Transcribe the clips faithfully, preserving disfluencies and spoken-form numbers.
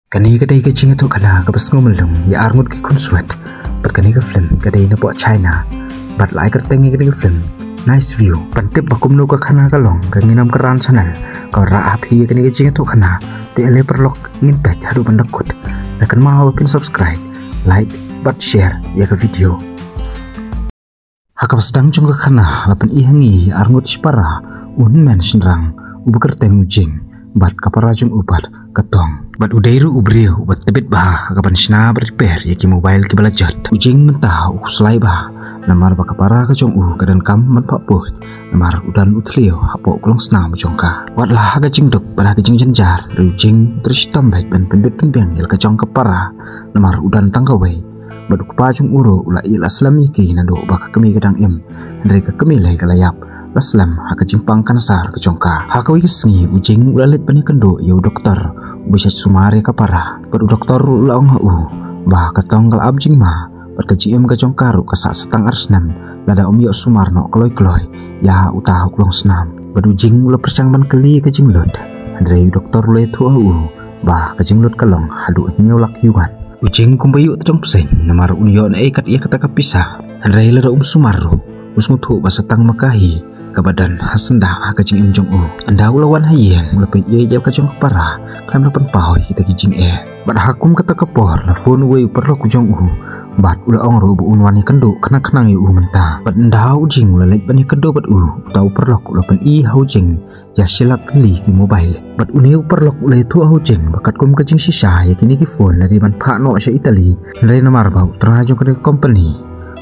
Kane ka dei ka jingïathuhkhana kaba sngewmlung ïa arngut ki khunswet. Bad kane ka film ka dei napoh China. Bad la ai kyrteng ïa kane ka film Nice View. Ban tip ba kumno ka khana ka long, ka Ngin Ym Kren Channel ka wanrah ha phi ïa kane ka jingïathuhkhana. Te ale paralok, ngin peit haduh ban da kut. Lada kynmaw ba phin subscribe, like bad share ïa ka video. Ha kaba sdang jong ka khana la pyni ha ngi arngut shipara, u hynmen shynrang uba kyrteng u Jing bad ka para jong u pat ka Tong. Bad u dei ruh u briew uba tbit bha ha kaban shna bad repair ïa ki mobile kiba la jot. U Jing mynta u khuslai bha namar ba ka para ka jong u ka donkam ban phah pud, namar u don u thliew hapoh u klongsnam jong ka. Wat la ha ka jingduk bad ha ka jingjynjar, u Jing u trei shitom beit ban pynbit pynbiang ïa la ka jong ka para, namar u don tang kawei. Bad u kpa jong u ruh u la ïeh la slem ïa ki naduh ba ka kmie ka dang im. Hynrei ka kmie lei ka la ïap, la slem ha ka jingpang cancer ka jong ka. Ha kawei ka sngi u Jing u la leit ban ïakynduh ïa u doktor uba shait sumar ïa ka para. Bad u doktor ruh u la ong ha u ba ka Tong ka la ap jingma, bad ka jingim ka jong ka ruh ka sah sa tang ar snem lada um ïoh sumar noh kloi kloi ïa uta u klongsnam. Bad u Jing u la pyrshang ban kylli ka jinglut, hynrei u doktor u la ïathuh ha u ba ka jinglut ka long haduh hynñiew lak yuan. U Jing kumba ïoh tdong pyrshah namar un ïoh naei kat ïa kata ka pisa. Hynrei lada um sumar ruh, u sngewthuh ba sa tang ma ka hi kaba don ha syndah ha ka jingim jong u. Ynda u la wan ha ïing u la peit ïa ka jong ka para, khlem da pynpaw ïa kita ki jingeh. Bad ha kum kata ka por la phone uwei u paralok jong u, bad u la ong ruh ba un wan ïakynduh khnang khnang ïa u mynta. Bad ynda u Jing u la leit ban ïakynduh bad u, uta u paralok u la pyni ha u Jing ïa shi lak tylli ki mobile. Bad une u paralok u la ïathuh ha u Jing ba katkum ka jingshisha ïa kine ki phone la dei ban phah noh sha Italy, hynrei namar ba u trai jong kane ka company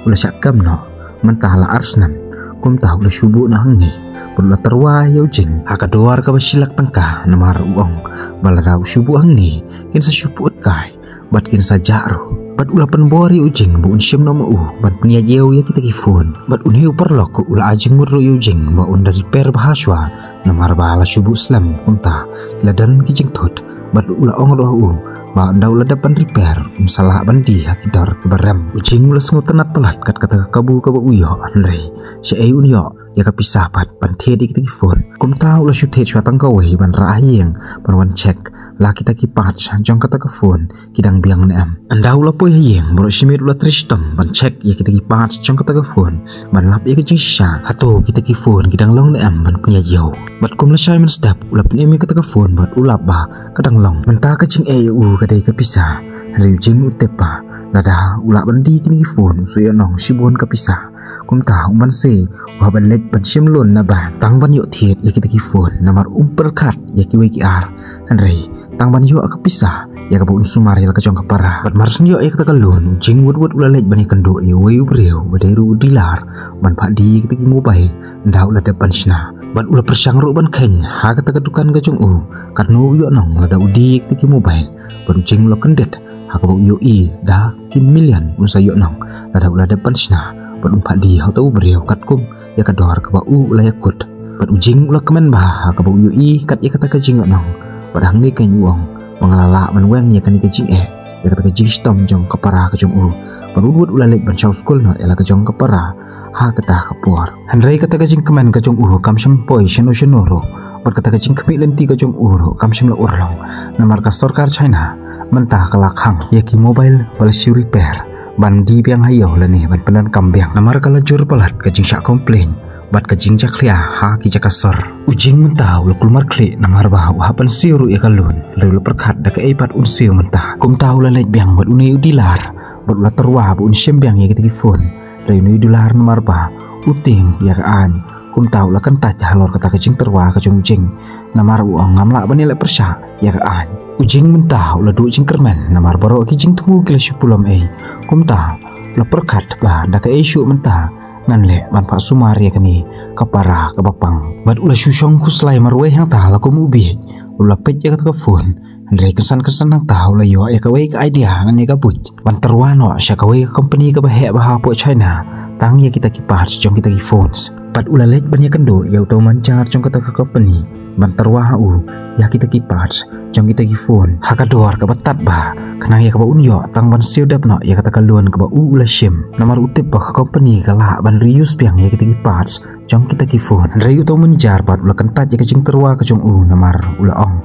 u la shah kem noh mynta la ar snem, kumta u la shu buh noh hangne. Bad u la tyrwa ïa u Jing ha ka dor kaba shi lak tyngka, namar u ong ba lada u shu buh hangne kin sa shu pyut kai bad kin sa jah ruh. Bad u la pynbor ïa u Jing ba un shim noh ma u ban pynïaid ïa u ïa kita ki phone. Bad une u paralok u la ai jingmut ruh ïa u Jing ba un da repair bha shuwa, namar ba la shu buh slem kumta ki la don ki jingthut. Bad u la ong ruh ha u ba ynda u la dep ban repair un sa lah ban die ha ki dor kiba rem. U Jing u la sngewtynnat palat kat kata ka kabu kaba u ïoh, hynrei shaei un ïoh ïa ka pisa pat ban thied ïa kita ki phone. Kumta u la shu thied shuwa tang kawei ban rah ha ïing ban wan check la kita ki parts jong kata ka phone ki dang biang ne em. Ynda u la poi ha ïing baroh shi miet u la trei shitom ban check ïa kita ki parts jong kata ka phone, ban lap ïa ka jingshisha hato kita ki phone ki dang long ne em ban pynïaid ïa u. Bad kum lashai mynstep u la pynim ïa kata ka phone bad u lap ba ka dang long. Mynta ka jingeh ïa u ka dei ka pisa. Hynrei u Jing u tip ba lada u lah ban die kine ki phone u sa ïohnong shibun ka pisa. Kumta um banse u hap ban leit ban shim loan na bank tang ban ïoh thied ïa kita ki phone, namar um pyrkhat ïa kiwei ki ar, hynrei tang ban ïoh ka pisa ïa kaba un sumar ïa la ka jong ka para. Bad mar shu ïoh ïa kata ka loan, u Jing wut wut u la leit ban ïakynduh ïa uwei u briew uba dei ruh u dealer ban phah die ïa kita ki mobile ynda u la dep ban shna. Bad u la pyrshang ruh ban kheiñ ha kata ka dukan ka jong u katno u ïohnong lada u die ïa kita ki mobile. Bad u Jing u la kyndit ha kaba u ïohi da ki million un sa ïohnong lada u la dep ban shna bad un phah die ha uta u briew katkum ïa ka dor kaba u la ïakut. Bad u Jing u la kmen bha ha kaba u ïohi kat ïa kata ka jingïohnong. Bad hangne keiñ u ong ba nga la lah ban weng ïa kane ka jingeh ïa kata ka jingshitom jong ka para ka jong u. Bad wut wut u la leit ban shaw skul noh ïa la ka jong ka para ha kata ka por. Hynrei kata ka jingkmen ka jong u kam shym poi shano shano ruh. Bad kata ka jingkhmih lynti ka jong u ruh kam shym la urlong, namar ka sorkar China mynta ka la khang ïa ki mobile ba la shu repair ban die biang ha ïew lane ban pyndonkam biang, namar ka la jur palat ka jingshah complain bad ka jingjakhlia ha ki jaka sor. U Jing mynta u la kulmar khlieh namar ba u hap ban siew ruh ïa ka loan, hynrei u la pyrkhat da kaei pat un siew mynta. Kumta u la leit biang bad une u dealer bad u la tyrwa ba un shim biang ïa kita ki phone. Hynrei une u dealer namar ba u tieng ïa ka aiñ, kumta u la kyntait halor kata ka jingtyrwa ka jong u Jing, namar u ong ngam lah ban ïaleh pyrshah ïa ka aiñ. U Jing mynta u la duh jingkyrmen namar baroh ki jingthmu ki la shu pulom ei. Kumta u la pyrkhat ba da kaei shuh mynta ngan leh ban phah sumar ïa kane ka para kaba pang. Bad u la shu shong khuslai marwei hangta la kum u bieit, u la peit ïa kata ka phone. Hynrei kynsan kynsan hangta u la ïoh ïa kawei ka idea lane ka buit ban tyrwa noh sha kawei ka company kaba heh bha hapoh China tang ïa kita ki parts jong kita ki phones. Bad u la leit ban ïakynduh ïa uta u manager jong kata ka company ban tyrwa ha u ïa kita ki parts jong kita ki phone ha ka dor kaba tad bha, khnang ïa kaba un ïoh tang ban siew dep noh ïa kata ka loan kaba u u la shim. Namar u tip ba ka company ka lah ban reuse biang ïa kita ki parts jong kita ki phone. Hynrei uta u manager pat u la kyntait ïa ka jingtyrwa ka jong u namar u la ong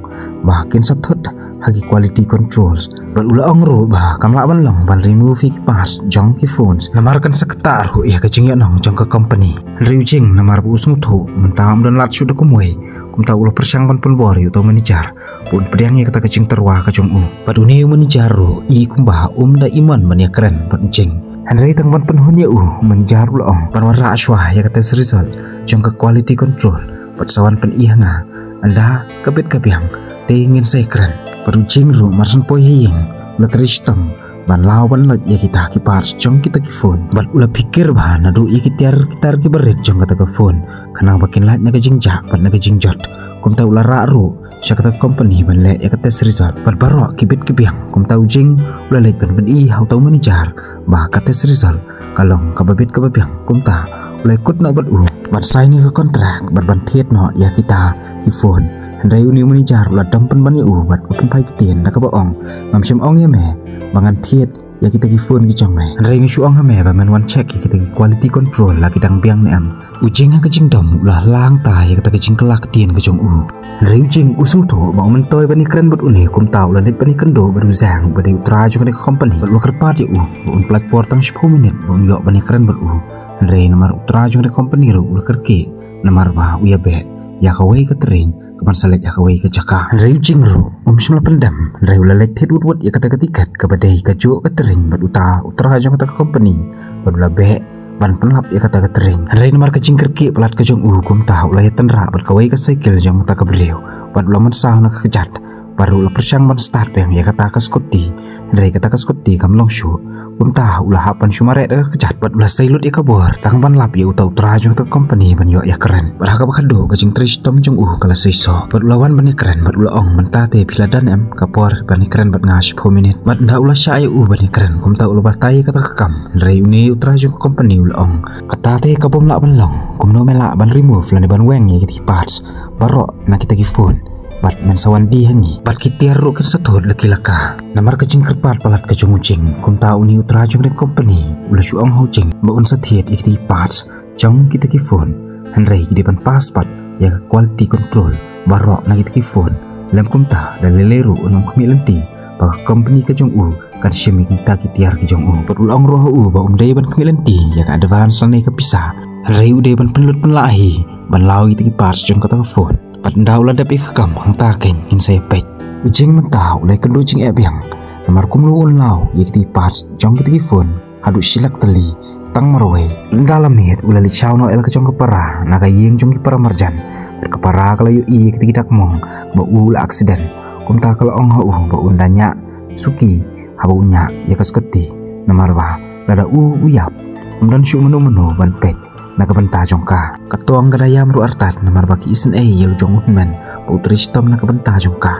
ba kin sa thut ha ki quality controls. Bad u la ong ruh ba kam lah ban long ban remove ïa ki parts jong ki phones namar kan sa ktah ruh ïa ka jingïainong jong ka company. Hynrei u Jing namar ba u sngewthuh mynta um don lad shuh da kumwei, kumta u la pyrshang ban pynbor ïa uta u manager ba un pdiang ïa kata ka jingtyrwa ka jong u. Bad une u manager ruh i kumba um da i mon ban ïakren bad u Jing. Hynrei tang ban pynhun ïa u, u manager u la ong ban wanrah shuwa ïa ka test result jong ka quality control bad sa wan pyni ha nga. Ynda ka bit ka biang te ngin sa ïakren. Bad u Jing ruh mar shu poi ha ïing u la trei shitom ban law ban lait ïa kita ki parts jong kita ki phone. Bad u la pyrkhat ba naduh ïa ki tiar ki tar ki barit jong kata ka phone, khnang ba kin lait na ka jingjah bad na ka jingjot. Kumta u la rah ruh sha kata ka company ban leh ïa ka test result. Bad baroh ki bit ki biang kumta u Jing u la leit ban pyni ha uta u manager ba ka test result ka long kaba bit kaba biang. Kumta u la ïakut noh bad u ban sign ïa ka contract bad ban thied noh ïa kita ki phone. Hynrei une u manager u la dom pynban ïa u bad u pynphai ktien da kaba ong, ngam shym ong ïa me ba ngan thied ïa kita ki phone ki jong me. Hynrei nga shu ong ha me ba men wan check ïa kita ki quality control la ki dang biang ne em. U Jing ha ka jingdom u la hla hangta ïa kata ka jingkylla ktien ka jong u. Hynrei u Jing u sngewthuh ba um myntoi ban ïakren bad une, kumta u la leit ban ïakynduh bad u Zhang ba dei u trai jong kane ka company bad u la kyrpad ïa u ba un pyllait por tang shiphew minit ba un ïoh ban ïakren bad u. Hynrei namar u trai jong kane ka company ruh u la kyrkieh namar ba u ïabeh ïa kawei ka treiñ kaban sa leit ha kawei ka jaka. Hynrei u Jing ruh um shym la pyndem, hynrei u la leit thied wut wut ïa kata ka tiket kaba dei kajuh ka treiñ bad uta u trai jong kata ka company bad u la beh ban pynlap ïa kata ka treiñ. Hynrei namar ka jingkyrkieh palat ka jong u, kumta u la ïatynrah bad kawei ka cycle jong kata ka briew bad u la mynsaw na ka kjat. Bad ruh u la pyrshang ban start biang ïa kata ka scooty, hynrei kata ka scooty kam long shuh. Kumta u la hap ban shu mareh da ka kjat bad u la sei lut ïa ka bor tang ban lap ïa uta u trai jong kata ka company ban ïoh ïakren. Bad ha kaba khadduh ka jingtrei shitom jong u ka la seisoh bad u la wan ban ïakren bad u la ong, mynta te phi la don em ka por ban ïakren bad nga shiphew minit? Bad ynda u la shah ïa u ban ïakren, kumta u la batai ïa kata ka kam. Hynrei une u trai jong ka company u la ong, kata te ka bym lah ban long. Kumno me lah ban remove lane ban weng ïa kita ki parts baroh na kita ki phone? Bad men sa wan die ha ngi bad ki tiar ruh kin sa thut la ki la ka. Namar ka jingkyrpad palat ka jong u Jing, kumta une u trai jong kane ka company u la shu ong ha u Jing ba un sa thied ïa kita ki parts jong kita ki phone. Hynrei ki dei ban pass pat ïa ka quality control baroh na kita ki phone. Lem kumta da lei lei ruh un ym khmih lynti ba ka company ka jong u kan shim ïa kita ki tiar ki jong u. Bad u la ong ruh ha u ba um dei ban khmih lynti ïa ka advance lane ka pisa, hynrei u dei ban pynlut pynlah hi ban law ïa kita ki parts jong kata ka phone. Bad ynda u la dep ïa ka kam, hangta keiñ ngin sa ïa peit. U Jing mynta u la ïakynduh jingeh biang namar kumno un law ïa kita ki parts jong kita ki phone haduh shi lak tylli tang marwei. Ynda la miet u la leit shaw noh ïa la ka jong ka para na ka ïing jong ki para marjan. Bad ka para ka la ïohi ïa kita ki dak mong ba u la accident. Kumta ka la ong ha u ba un da ñiah suki haba u ñiah ïa ka scooty, namar ba lada u u ïap, um don shuh mano mano ban peit na ka bynta jong ka. Ka tong ka da ïam ruh artat namar ba ki isynei ïa la jong u hynmen ba u trei shitom na ka bynta jong ka.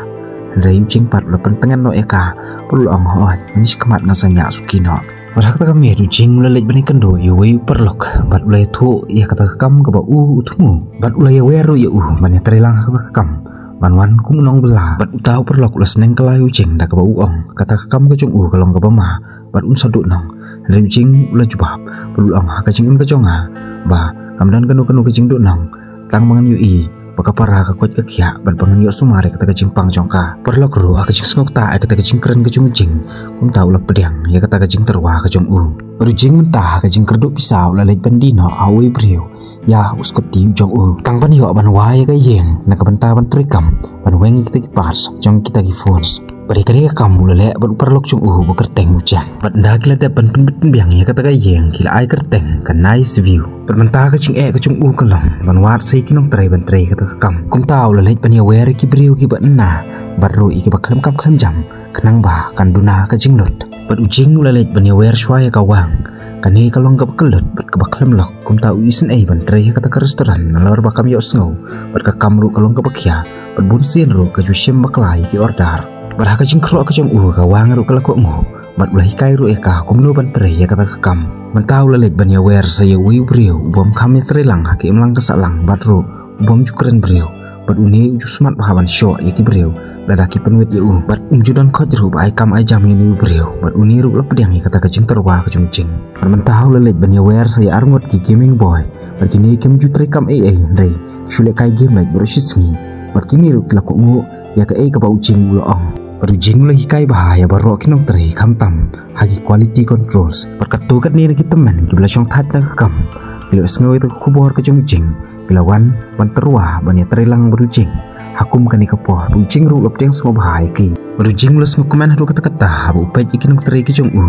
Hynrei u Jing pat u la pyntngen noh ïa ka bad u la ong, hooid, ngin shi khmat ngan sa ñiah suki noh. Bad ha kata ka miet u Jing u la leit ban ïakynduh ïa uwei u paralok bad u la ïathuh ïa kata ka kam kaba u u thmu. Bad u la ïawer ruh ïa u ban ïatreilang ha kata ka kam ban wan kum u nongbylla. Bad uta u paralok u la sneng kylla ïa u Jing da kaba u ong, kata ka kam ka jong u ka long kaba ma bad un sa duhnong. Hynrei u Jing u la jubab bad u la ong, ha ka jingim ka jong nga ba kam don kano kano ka jingduhnong, tang ba ngan ïohi ba ka para ka koit ka khiah bad ba ngan ïoh sumar ïa kata ka jingpang jong ka. Paralok ruh ha ka jingsngewthuh ïa kata ka jingkren ka jong u Jing, kumta u la pdiang ïa kata ka jingtyrwa ka jong u. Bad u Jing mynta ha ka jingkyrduh pisa u la leit ban die noh ha uwei u briew ïa u scooty u jong u, tang ban ïoh ban wai ïa ka ïing na ka bynta ban trei kam ban weng ïa kita ki parts jong kita ki phones. Bad ïa kane ka kam u la leh bad u paralok jong u uba kyrteng u Jan. Bad ynda ki la dep ban pynbit pynbiang ïa kata ka ïing ki la ai kyrteng ka Nice View. Bad mynta ka jingeh ka jong u ka long ban wad sa ïa ki nongtrei ban trei kata ka kam. Kumta u la leit ban ïawer ïa ki briew kiba ynna bad ruh ïa kiba khlem kam khlem jam, khnang ba kan duna ka jinglut. Bad u Jing u la leit ban ïawer shuwa ïa ka Wang. Kane ka long kaba kyllut bad kaba khlem lok, kumta u isynei ban trei ha kata ka restaurant nalor ba kam ïohsngew. Bad ka kam ruh ka long kaba khia bad bunsien ruh ka ju shim bakla ïa ki order. Bad ha ka jingkhroh ka jong u ka Wang ruh ka la kohnguh bad u la hikai ruh ïa ka kumno ban trei ïa kata ka kam. Mynta u la leit ban ïawer sa ïa uwei u briew u bym kham ïatreilang ha ka imlang ka sahlang bad ruh u bym ju kren briew. Bad une u ju smat bha ban shoh ïa ki briew lada ki pynwit ïa u. Bad um ju don khoit ruh ba ai kam ai jam ïa une u briew. Bad une ruh u la pdiang ïa kata ka jingtyrwa ka jong u Jing. Bad mynta u la leit ban ïawer sa ïa arngut ki gaming boy. Bad kine kim ju trei kam ei ei hynrei ki shu lehkai game lait baroh shi sngi. Bad kine ruh ki la kohnguh ïa kaei kaba u Jing u la ong. Bad u Jing u la hikai bha ïa baroh ki nongtrei khamtam ha ki quality controls. Bad katto katne na ki tymmen kiba la shong thait na ka kam ki la sngew ïa ka khubor ka jong u Jing, ki la wan ban tyrwa ban ïatreilang bad u Jing. Ha kum kane ka por u Jing ruh u la pdiang sngewbha ïa ki. Bad u Jing u la sngewkmen haduh katta katta haba u peit ïa ki nongtrei ki jong u.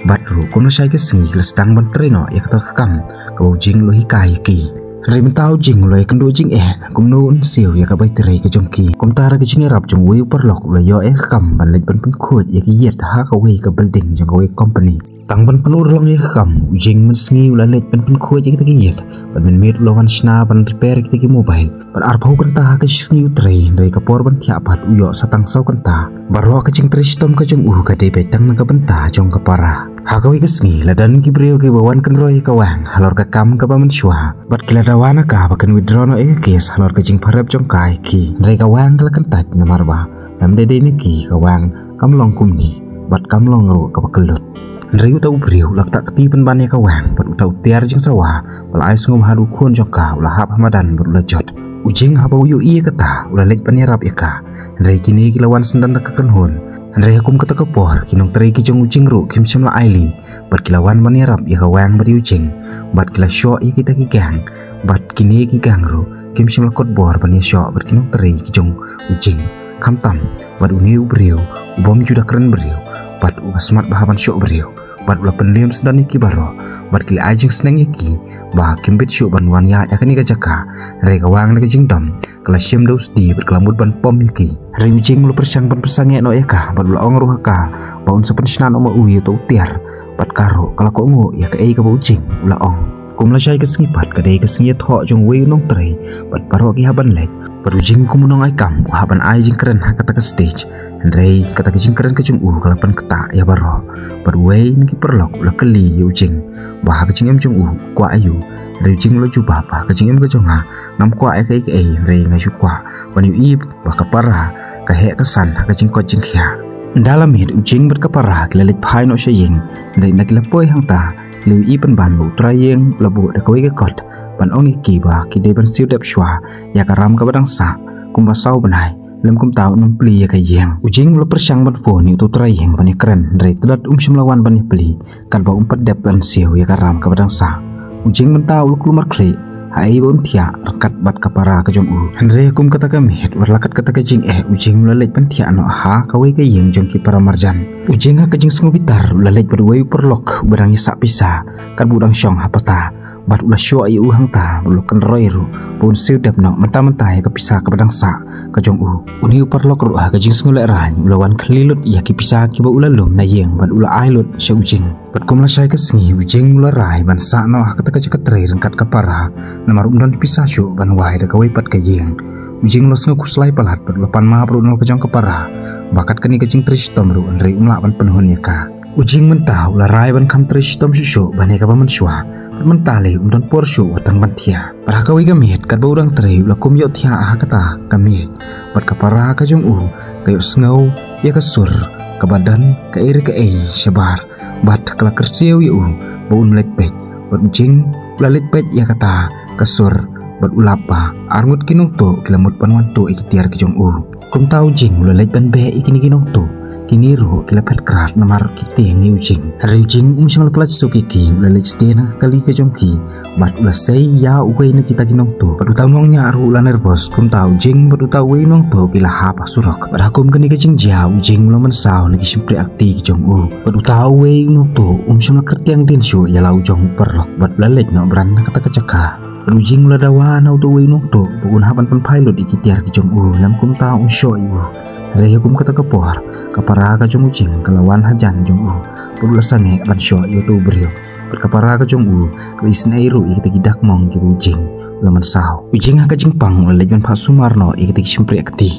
Bad ruh kum lashai ka sngi ki la sdang ban trei noh ïa kata ka kam kaba u Jing u la hikai ïa ki. Hynrei mynta u Jing u la ïakynduh jingeh kumno un siew ïa ka bai trei ka jong ki. Kumta da ka jingïarap jong uwei u paralok u la ïoh ïa ka kam ban leit ban pynkhuid ïa ki ïit ha kawei ka building jong kawei ka company. Tang ban pynurlong ïa ka kam, u Jing mynsngi u la leit ban pynkhuid ïa kita ki ïit. Bad mynmiet u la wan shna ban repair ïa kita ki mobile. Bad arphew kynta ha ka sngi u trei, hynrei ka por ban thiah pat u ïoh sa tang saw kynta. Baroh ka jingtrei shitom ka jong u ka dei beit tang na ka bynta jong ka para. Ha kawei ka sngi la don ki briew kiba wan kynroi ïa ka Wang halor ka kam kaba mynshuwa. Bad ki la dawa na ka ba kan withdraw noh ïa ka case halor ka jingpharep jong ka ïa ki. Hynrei ka Wang ka la kyntait namar ba ym dei dei na ki, ka Wang kam long kumne bad kam long ruh kaba kyllut. Hynrei uta u briew u la ktah kti pynban ïa ka Wang bad uta u tiar jingsawa ba la ai sngewbha haduh khun jong ka u la hap ha madan bad u la jot. U Jing haba u ïohi ïa kata u la leit ban ïarap ïa ka. Hynrei kine ki la wan syndon da ka kynhun. Hynrei ha kum kata ka por ki nongtrei ki jong u Jing ruh kim shym la ailad bad ki la wan ban ïarap ïa ka Wang bad ïa u Jing. Bad ki la shoh ïa kita ki gang. Bad kine ki gang ruh kim shym la kut bor ban ïashoh bad ki nongtrei ki jong u Jing. Khamtam bad une u briew u bym ju da kren briew bad uba smat bha ban shoh briew. Bad u la pynliem syndon ïa ki baroh bad ki la ai jingsneng ïa ki ba kim bit shuh ban wan ïaid ha kane ka jaka. Hynrei ka Wang na ka jingdom ka la shim da u sdi bad ka la mut ban pom ïa ki. Hynrei u Jing u la pyrshang ban pynsangeh noh ïa ka bad u la ong ruh ha ka ba un sa pynshna noh ma u ïa uta u tiar. Bad ka ruh ka la kohnguh ïa kaei kaba u Jing u la ong. Kum lashai ka sngi pat ka dei ka sngi ïathoh jong uwei u nongtrei bad baroh ki hap ban leit. Bad u Jing kum u nongai kam u hap ban ai jingkren ha kata ka stage. Hynrei kata ka jingkren ka jong u ka la pynktah ïa baroh. Bad uwei na ki paralok u la kylli ïa u Jing ba ha ka jingim jong u u kwah aïu. Hynrei u Jing u la jubab ba ha ka jingim ka jong nga ngam kwah ïa kaei kaei, hynrei nga ju kwah ban ïohi ba ka para ka heh ka san ha ka jingkoit jingkhiah. Ynda la miet u Jing bad ka para ki la leit phai noh sha ïing. Hynrei ynda ki la poi hangta ki la ïohi pynban ba u trai ïing u la buh da kawei ka kot ban ong ïa ki ba ki dei ban siew dep shuwa ïa ka ram kaba dang sah kumba saw bnai. Lym kumta un ym plie ïa ka ïing. U Jing u la pyrshang ban phone ïa uta u trai ïing ban ïakren, hynrei tdot um shym la wan ban ïaplie katba um pat dep ban siew ïa ka ram kaba dang sah. U Jing mynta u la kulmar khlieh ha ei ba un thiah ryngkat bad ka para ka jong u. Hynrei kum kata ka miet, wat la kat kata ka jingeh, u Jing u la leit ban thiah noh ha kawei ka ïing jong ki para marjan. U Jing ha ka jingsngewbitar u la leit bad uwei u paralok uba dang ïasah pisa katba u dang shong ha pata. Bad u la shoh ïa u hangta bad u la kynroi ruh ba un siew dep noh mynta mynta ïa ka pisa kaba dang sah ka jong u. Une u paralok ruh ha ka jingsngewlehrain u la wan khlieh lut ïa ki pisa kiba u la lum na ïing bad u la ai lut sha u Jing. Bad kum lashai ka sngi u Jing u la rai ban sah noh ha kata ka jaka trei ryngkat ka para namar um don pisa shuh ban wai da kawei pat ka ïing. U Jing u la sngew khuslai palat bad u la pan map ruh na ka jong ka para ba kat kane ka jingtrei shitom ruh hynrei um lah ban pynhun ïa ka. U Jing mynta u la rai ban kham trei shitom shuh shuh ban ïa kaba mynshuwa. Bad mynta lei um don por shuh wat tang ban thiah. Bad ha kawei ka miet katba u dang trei u la kum ïoh thiah ha kata ka miej. Bad ka para ka jong u ka ïohsngew ïa ka sur kaba don kaei re kaei shabar. Bad ka la kyrsiew ïa u ba un leit peit. Bad u Jing u la leit peit ïa kata ka sur bad u lap ba arngut ki nongtuh ki la mut ban wan tuh ïa ki tiar ki jong u. Kumta u Jing u la leit ban beh ïa kine ki nongtuh. Kine ruh ki la phet krad namar ki tieng ïa u Jing. Hynrei u Jing um shym la pyllait suk ïa ki, u la leit sdien ha ka kali ka jong ki. Bad u la sei ïa uwei na kita ki nongtuh. Bad uta u nongñiah ruh u la nervous. Kumta u Jing bad uta uwei u nongtuh ki la hap ha surok. Bad ha kum kane ka jingjia u Jing u la mynsaw na ki shympriahkti ki jong u. Bad uta uwei u nongtuh um shym la kyrtiang dien shuh ïa la u jong u paralok bad u la leit noh bran na kata ka jaka. Bad u Jing u la dawa na uta uwei u nongtuh ba un hap ban pynphai lut ïa ki tiar ki jong u, lym kumta un shoh ïa u. Hynrei ha kum kata ka por ka para ka jong u Jing ka la wan hajan jong u bad u la sangeh ban shoh ïa uta u briew. Bad ka para ka jong u ka la isynei ruh ïa kita ki dak mong kiba u Jing u la mynsaw. U Jing ha ka jingpang u la leit ban phah sumar noh ïa kita ki shympriahkti.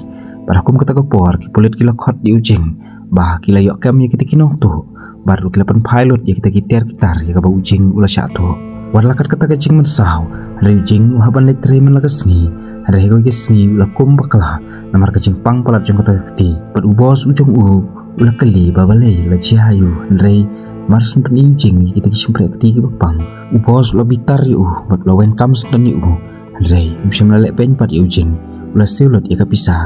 Bad ha kum kata ka por ki pulit ki la khot ïa u Jing ba ki la ïoh kem ïa kita ki nongtuh. Bad ruh ki la pynphai lut ïa kita ki tiar ki tar ïa kaba u Jing u la shah tuh. Wat la kat kata ka jingmynsaw, hynrei u Jing u hap ban leit trei man la ka sngi. Hynrei ha kawei ka sngi u la kum bakla namar ka jingpang palat jong kata ka kti. Bad u boss u jong u u la kylli ba balei la jia ïa u, hynrei mar sngewthuh ïa u Jing ïa kita ki shympriahkti kiba pang, u boss u la bitar ïa u bad u la weng kam sngewthuh ïa u. Hynrei um shym la leh beiñ pat ïa u Jing. u la siew lut ïa ka pisa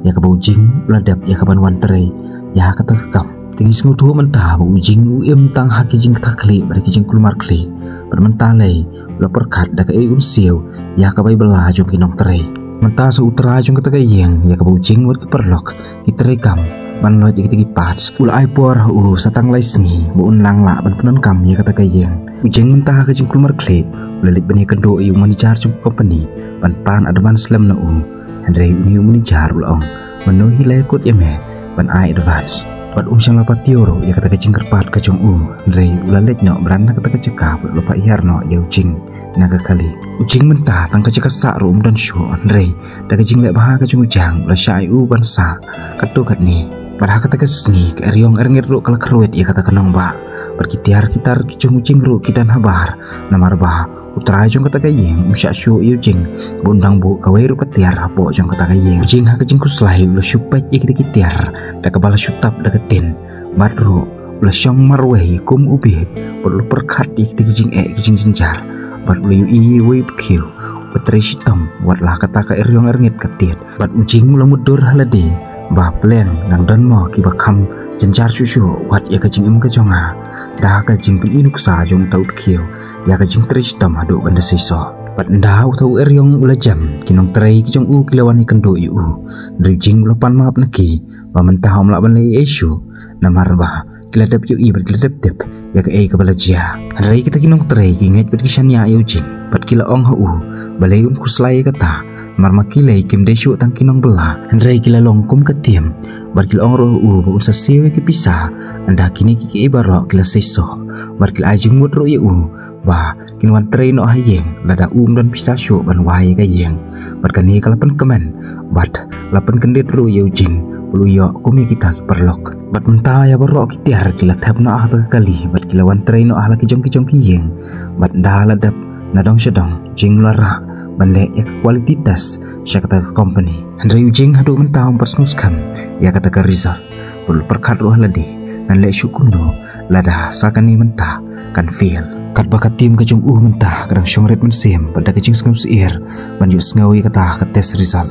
ïa kaba u Jing u la dep ïa kaban wan trei ïa kata ka kam. Te ngi sngewthuh mynta ba u Jing u im tang ha ki jingkta khlieh bad ki jingkulmar khlieh. Bad mynta lei u la pyrkhat da kaei un siew ïa ka bai bylla jong ki nongtrei. Mynta sa u trai jong kata ka ïing ïa kaba u Jing bad ki paralok ki trei kam ban loit ïa kita ki parts, u la ai por ha u sa tang lai sngi ba un nang lah ban pyndonkam ïa kata ka ïing. U Jing mynta ha ka jingkulmar khlieh u la leit ban ïakynduh ïa u manager jong ka company ban pan advance lem na u. Hynrei une u manager u la ong, mano hi la ïakut ïa me ban ai advance? Bad um shym la patiew ruh ïa kata ka jingkyrpad ka jong u. Hynrei u la leit noh bran na kata ka jaka bad u la pah hiar noh ïa u Jing na ka kali. U Jing mynta tang ka jaka sah ruh um don shuh, hynrei da ka jingleh bha ka jong u Jang u la shah ïa u ban sah katto katne. Bad ha kata ka sngi ka eriong erngit ruh ka la kyrwit ïa kata ka nongbah. Bad ki tiar ki tar ki jong u Jing ruh ki don habar, namar ba u trai jong kata ka ïing um shah shuh ïa u Jing ba un dang buh kawei ruh ka tiar hapoh jong kata ka ïing. U Jing ha ka jingkhuslai u la shu peit ïa kita ki tiar da kaba la shu tap da ka tin. Bad ruh u la shong marwei kum u bieit bad u la pyrkhat ïa kita ki jingeh ki jingjynjar. Bad u la ïohi ïa uwei u khiew uba trei shitom wat la kata ka eriong erngit ka tied. Bad u Jing u la mutdur ha lade ba pleng nang don mo kiba kham jynjar shuh shuh wat ïa ka jingim ka jong nga da ka jingpyni nuksa jong uta u khiew ïa ka jingtrei shitom haduh ban da seisoh. Bad ynda uta u eriong u la jem, ki nongtrei ki jong u ki la wan ïakynduh ïa u. Hynrei u Jing u la pan map na ki ba mynta um lah ban leh ei ei shuh, namar ba ki la dep ïohi bad ki la dep tip ïa kaei kaba la jia. Hynrei kita ki nongtrei ki ngeit bad ki shaniah ïa u Jing bad ki la ong ha u balei un khuslai ïa kata, namar ma ki lei kim dei shuh tang ki nongbylla, hynrei ki la long kum ka team. Bad ki la ong ruh ha u ba un sa siew ïa ki pisa ynda kine kiei kiei baroh ki la seisoh. Bad ki la ai jingmut ruh ïa u ba kin wan trei noh ha ïing lada um don pisa shuh ban wai ïa ka ïing. Bad kane ka la pynkmen bad la pynkyndit ruh ïa u Jing ba u ïoh kum ïa kita ki paralok. Bad mynta ïa baroh ki tiar ki la thep noh ha kata ka kali bad ki la wan trei noh ha la ki jong ki jong ki ïing. Bad ynda la dep na dong sha dong, u Jing u la rah ban leh ïa ka quality test sha kata ka company. Hynrei u Jing haduh mynta um pat sngewskhem ïa kata ka result. Bad u la pyrkhat ruh ha lade, ngan leh shuh kumno lada sa kane mynta kan fail. Katba ka team ka jong u mynta ka dang shong rit mynsiem bad da ka jingsngewsyier ban ïohsngew ïa kata ka test result.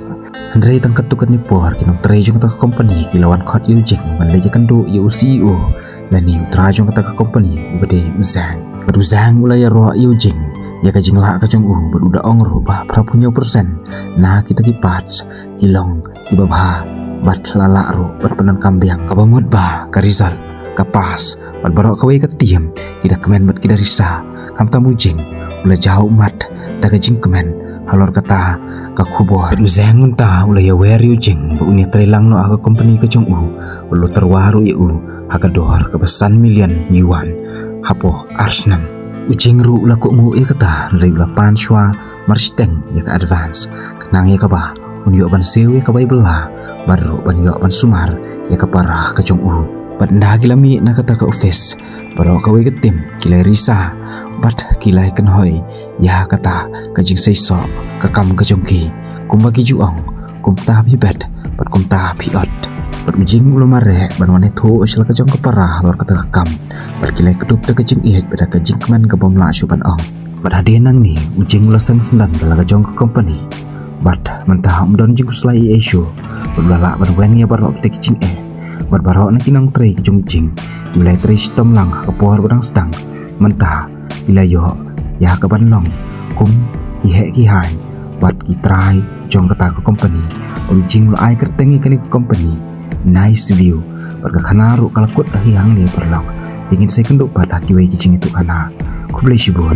Hynrei tang katto katne por ki nongtrei jong kata ka company ki la wan khot ïa u Jing ban leit ïakynduh ïa u C E O lane u trai jong kata ka company uba dei u Zhang. Bad u Zhang u la ïaroh ïa u Jing ïa ka jinglah ka jong u bad u da ong ruh ba phra phew hynñiew percent na kita ki parts ki long kiba bha bad la lah ruh ban pyndonkam biang. Kaba mut ba ka result ka pass bad baroh kawei ka team ki da kmen bad ki da risa. Khamtam u Jing u la jaw ummat da ka jingkmen halor kata ka khubor. Bad u Zhang mynta u la ïawer ïa u Jing ba un ïatrei lang noh ha ka company ka jong u bad u la tyrwa ruh ïa u ha ka dor kaba san million yuan hapoh ar snem. U Jing ruh u la kohnguh ïa kata hynrei u la pan shuwa marshiteng ïa ka advance, khnang ïa kaba un ïoh ban siew ïa ka bai bylla bad ruh ban ïoh ban sumar ïa ka para ka jong u. Bad ynda ki la mih na kata ka office, baroh kawei ka team ki la risa bad ki la kynhoi ïa kata ka jingseisoh ka kam ka jong ki, kumba ki ju ong, kumta phi bet bad kumta phi ot. Bad u Jing u la mareh ban wan ïathuh sha la ka jong ka para halor kata ka kam. Bad ki la kdup da ka jingïeit bad da ka jingkmen ka bym lah shuh ban ong. Bad hadien nangne u Jing u la seng syndon da la ka jong ka company. Bad mynta um don jingkhuslai ei ei shuh. Bad u la lah ban weng ïa baroh kita ki jingeh. Bad baroh na ki nongtrei ki jong u Jing ki la trei shitom lang ha ka por ba dang sdang. Mynta ki la ïoh ïa ka ban long kum ki heh ki haiñ bad ki trai jong kata ka company. Bad u Jing u la ai kyrteng ïa kane ka company Nice View. Bad ka khana ruh ka la kut hi hangne paralok. Te ngin sa ïakynduh pat ha kiwei ki jingïathuhkhana. Khublei shibun.